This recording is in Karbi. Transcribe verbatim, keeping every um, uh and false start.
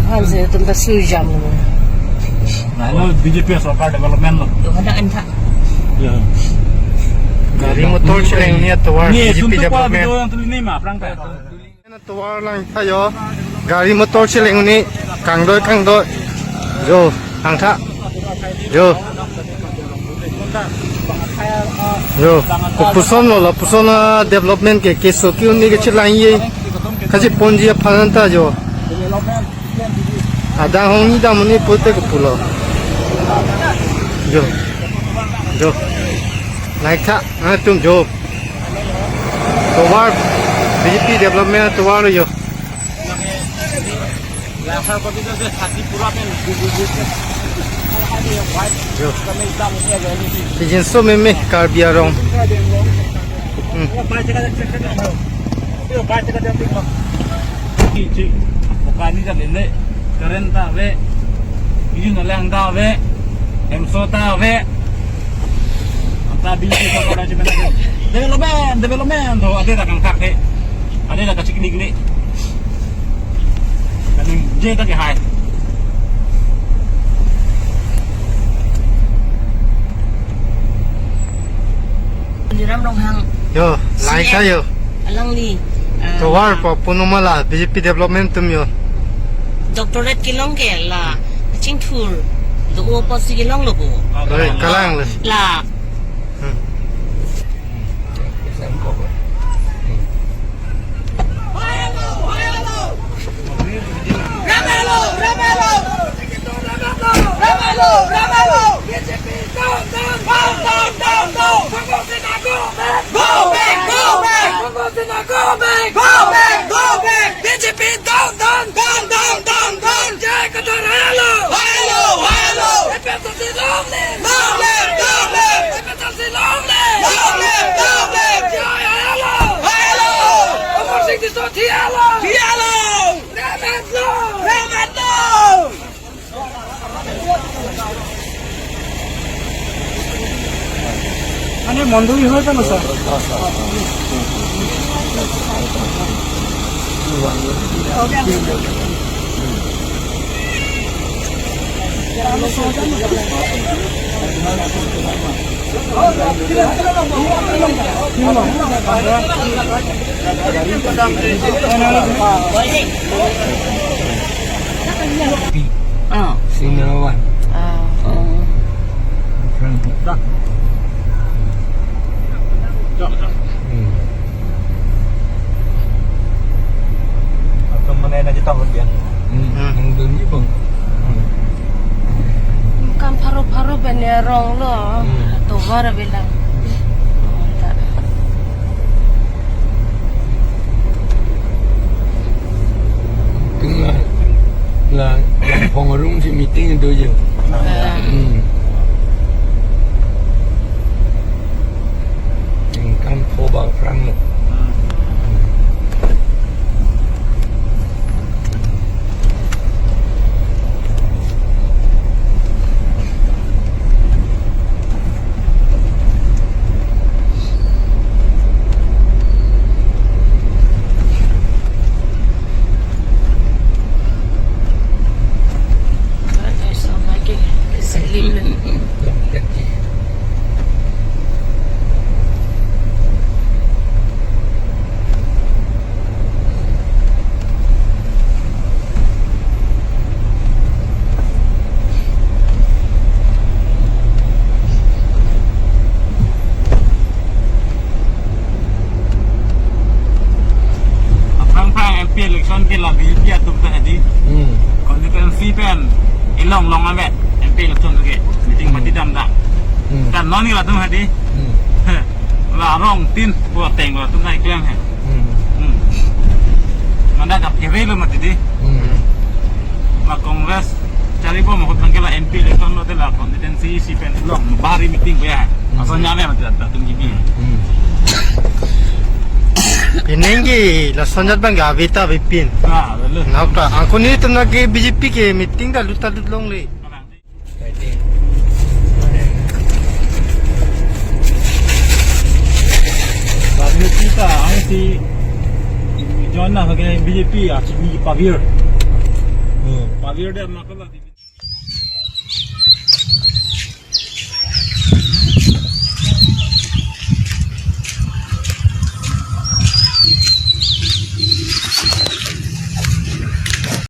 Hanse tum ta sujam lo. Lalu B J P sorkar development lo. Tuh ada entah. Ya. Gari motor cheleng ni atovar Ni B J P suntuk pa development. Video yang tulis ni ma, perang ta. Atovar langtha yo. Gari motor cheleng ni kangdoi kangdoi. Yo, langtha. Yo. Yo, kopuson lo, lapuson a-development ke, keso ke-un ni ke chelang ye. Kachiponji aphan ta yo. Adang hong ni dam ni pute kopulo. Yo. Yo. Langtha, ah, tum yo. Tovar, B J P development tovar yo. Yo. Ijinso meme Karbi arong. Hmm. Chi, chi. Poka ni jat lele. Current ta ave. Ijin alang ta ave. Emso ta ave. Anta B J P sorkar achimen. Development, development. Tho, ade ta kangthak he. Ade ta kachikli kli. Kaningje ta ke hai. Tuliram Ronghang. Yo, C M. Langtha yo. Alangli, ah, Tovar pa punumala B J P development atum yo. Doctorate kelong ke la chingthur do-o apotsi kelonglo bo. Oi, kalang le. La. Hmm. Ramelo, ramelo. Ramelo, ramelo. B J P down, down, down. Down, down, down, down. Congress Go back! Go back! Go back! Congress Sena, go back! Go back! Go back! B J P down, down, down, down, down, down! Jai Kathar, hello! Hello! Hello! A P H L C long live! Long live! Long live! A P H L C long live! Long live! Long live! Jai, hello! Hello! Amar Singh Tisso, hello! Hello! Ram and long! Ram and long! মানে মণ্ডলী হয় জানো, sir? Oh. Senior one. Oh. Oh. Friend. Hmm. Atau mana yang kita bagian? Hmm. Hmm. Yang dunia, bang. Hmm. Kam pharo pharo pen arong lo. Hmm. Tovar bilang. Hmm. Anta. Tinggal la, la phone room si meeting do jo. Ah. Hmm. Tingkam pho ba phrang lo. Aphrang phrang M P election ke la B J P atum ta hedi. Hmm. Constituency pen ilong long ame M P election ke meeting Hmm. Mati dam da. Hmm. Kan non ke latum hedi. Hmm. He. La rong tin pu ateng latum nai klem he. Hmm. Hmm. Manda kap keve lo mati di. Hmm. La Congress charibom ahut nangke la M P election lote la constituency isi pen long bari meeting ko ya. Hmm. Asal nyame mati latum G B. Hmm. Penang ke lason jat bang ke ave ta avepin. Ah, lalu. Napa? Angkoni atum nangke B J P ke meeting ta lut ta lut longle. Bagi kita, ang si John na, okay, B J P, ah, si B J P pavir. Palir de makala di.